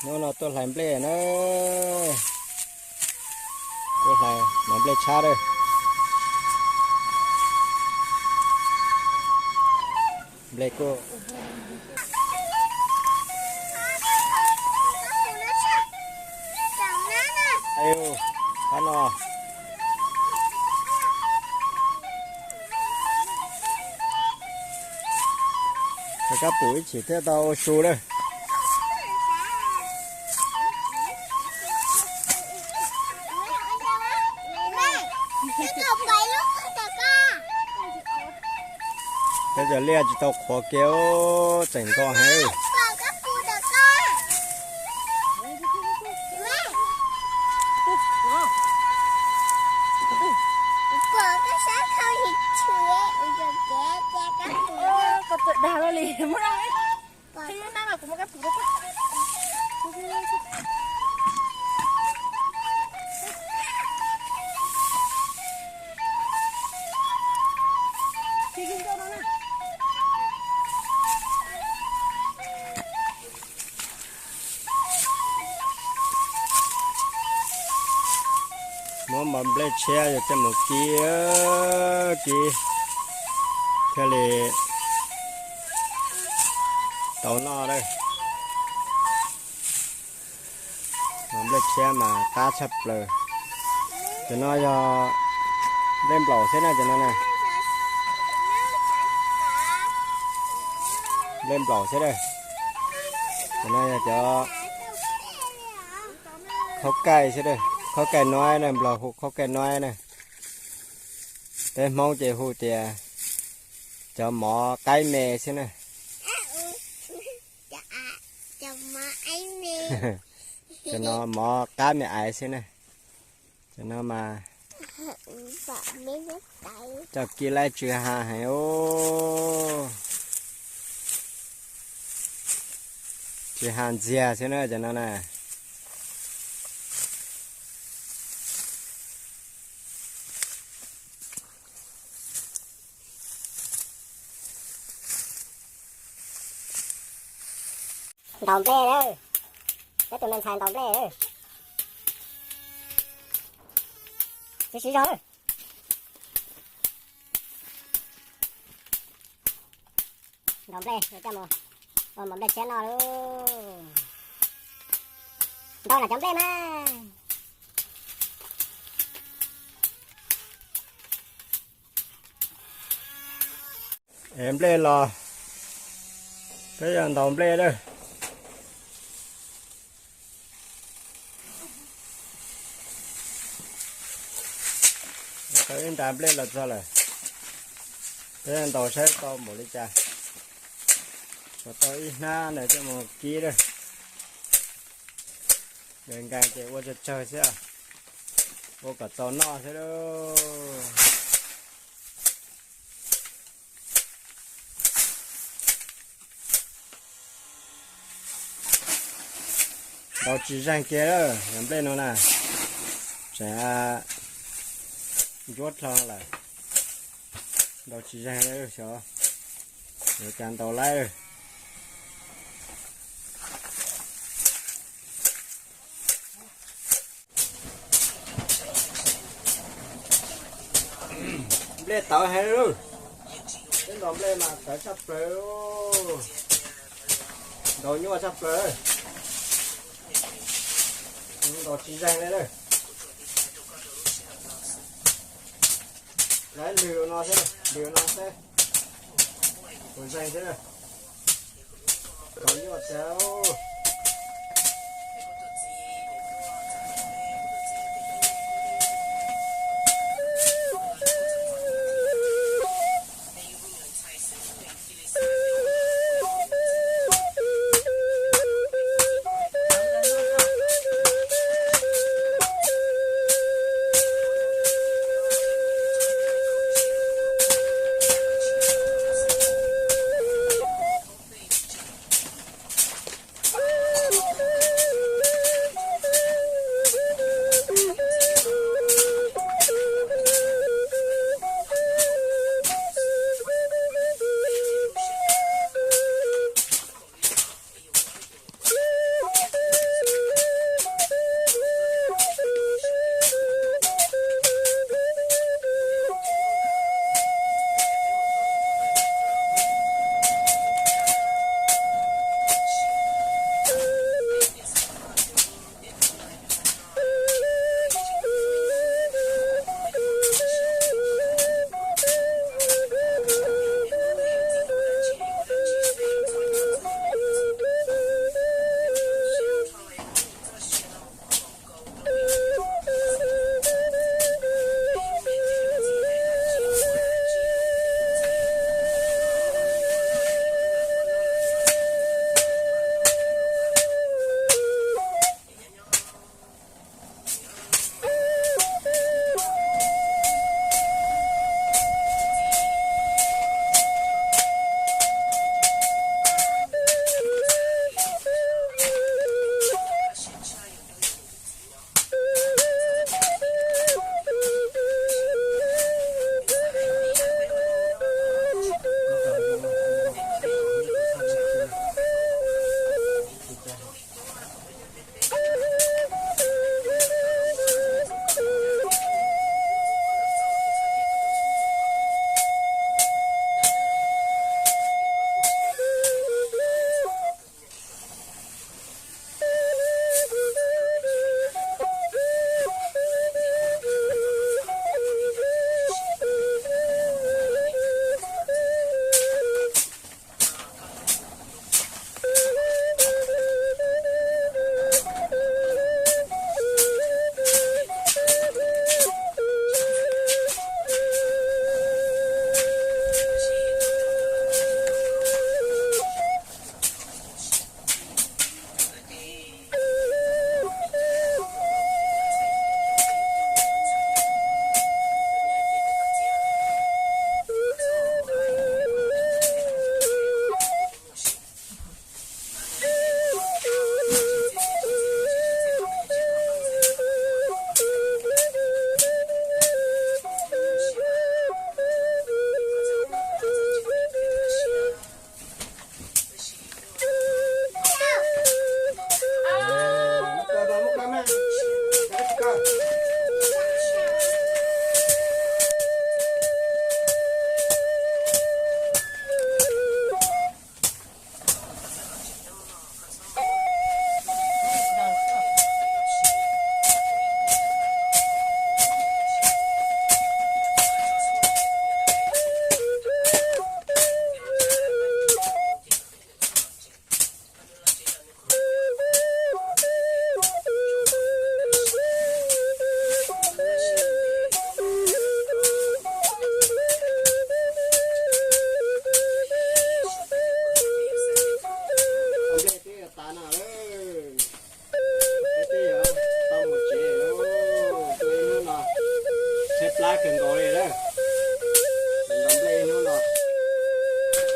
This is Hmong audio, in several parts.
Hnub no tuaj hlais nplej na, tuaj hlais mov nplej tshab lawm. Nplej kuj, qab no, rau kab pum ib chim thiaj tau ua su lawm. Peb cov liaj tsis tau qhuav kiag, tseem nto heev. Muab mov nplej tshiab yuav coj mus kib, kib thiaj li tau noj lawm. Mov nplej tshiab mas qab tshaj plaws. Cov no yog nplej nplaum xwb na, cov no na. Nplej nplaum xwb na. Cov no yog cov khaub kaij xwb na, khaub kaij nuab na, Nplog hu khaub kaij nuab na. Peb Hmoob ces hu tias cov mov qaib me xwb na. Cov no mov qab me aiv xwb na. Cov no mas coj kib laib tsw ha heev os. Tsw ha ntxiag xwb na cov no na. Ntaus nplej lawm. Peb tus me ntxhais ntaus nplej lawm. Siv siv zog lawm. Ntaus nplej yuav coj mus ua mov nplej tshiab noj lauj. Ntaus nram cov nplej mas. Es nplej los, peb yog ntaus nplej lawm. Tau ib nra nplej los txog lawm. Peb ntaus saib tau npaum li cas. Tau ib hnab ntawd coj mus kib lawm. Nkees nkees ces ua tsawg tsawg xwb, ua kom txaus noj xwb lauj. Ntaus tsis zeeg kiag lawm, cov nplej no na, tseem ntsuab dlhau lawm. Ntaus tsis zeeg lawm xyov yuav cas ntaus laib lawm. Nplej tawv heev lauj. Peb ntaus nplej mas tawv tshaj plaws, ntaus nyuaj tshaj plaws. Ntaus tsis zeeg li lawm. Lawv lwg no xwb, lwg no xwb. Puas zeeg xwb. Tau nyuaj tiag. Tau mus tsev, hnub no tshaib plab kawg nkaus li lawm. Nplej hnub no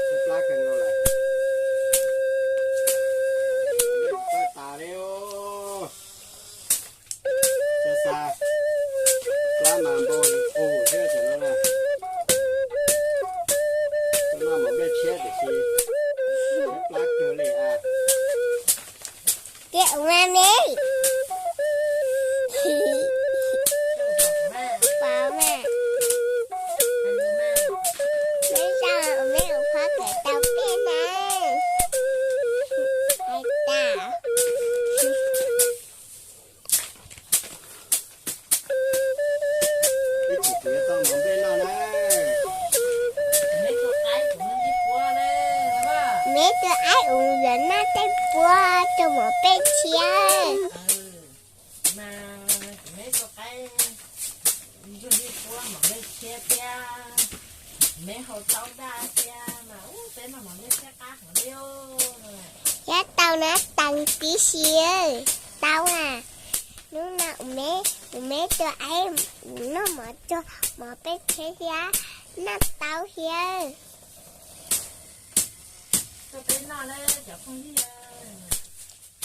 tshaib plab kawg nkaus lawm. Tau tas li. Xav xav plab mas npau qus thiab tam no na. Tus no mas nplej tshiab tiam sis tshaib plab kawg li as. Tias ua me, pov mas, peb zaum me ua phob kawm tau peb na. Hais tas. Peb tsis tuav tau mov nplej noj na. Neb tus aib ua yuav noj tej puab rau mov nplej tshiab. Mas neb tus aib yug li puab mov nplej tshiab thiab, neb hau taub daj thiab mas ub peb noj mov nplej tshiab qab heev li. Thiab tau na teev tib si, tau na. Hnub no kuv me tus aib noj mov cuag mov nplej tshiab thiab, noj tau thiab.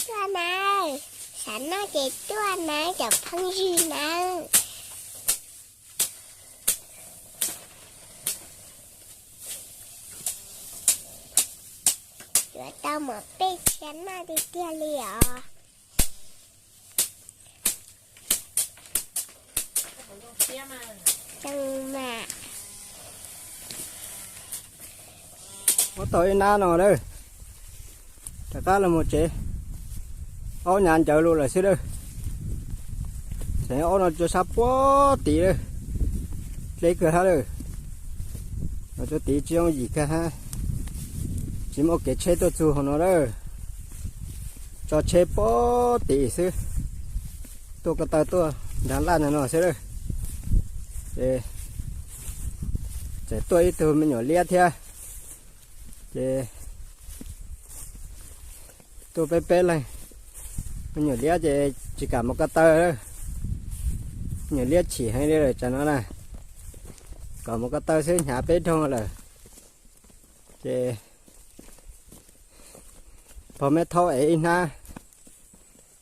Tuaj na, xav noj ces tuaj na cov phooj ywg na. Yuav tau mov nplej tshiab noj tiag tiag li os. Muab tau ib nab no lawm, rov qab los mus tsev. Aub nyav ncaws lug lawm xwb lawm. Tseem aub no rau sab puag tid lawm, dleb kawg hab lawm. Los rau tid tsis zoo yim kawg hab, tsis muaj kev tsheb tuaj txug hauv no lawm. Tso tsheb puag tid xwb, tuaj ko taw tuaj nrag laj no no xwb lawm. Ces tseem tuaj ib tug me nyuam liab thiab, ces tuaj peb peb leeg. Me nyuam liab ces tsis kam mus ko taw lawm, me nyuam liab chim heev li lawm tsam no na, kom mus ko taw xwb hnyav peb dhau lawm. Ces pog me thaub ev ib hnab,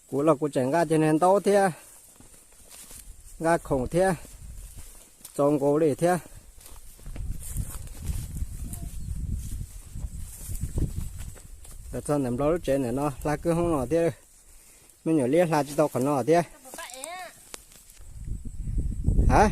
kuv los kuv tseem nqa cov niag ntaub thiab, nqa khoom thiab, txaus nkaus li thiab. Los txog ntawm Nplog lub tsev ntawm no hla kwj hoob no thiab, me nyuam liab hla tsis tau qhov no thiab. Ha,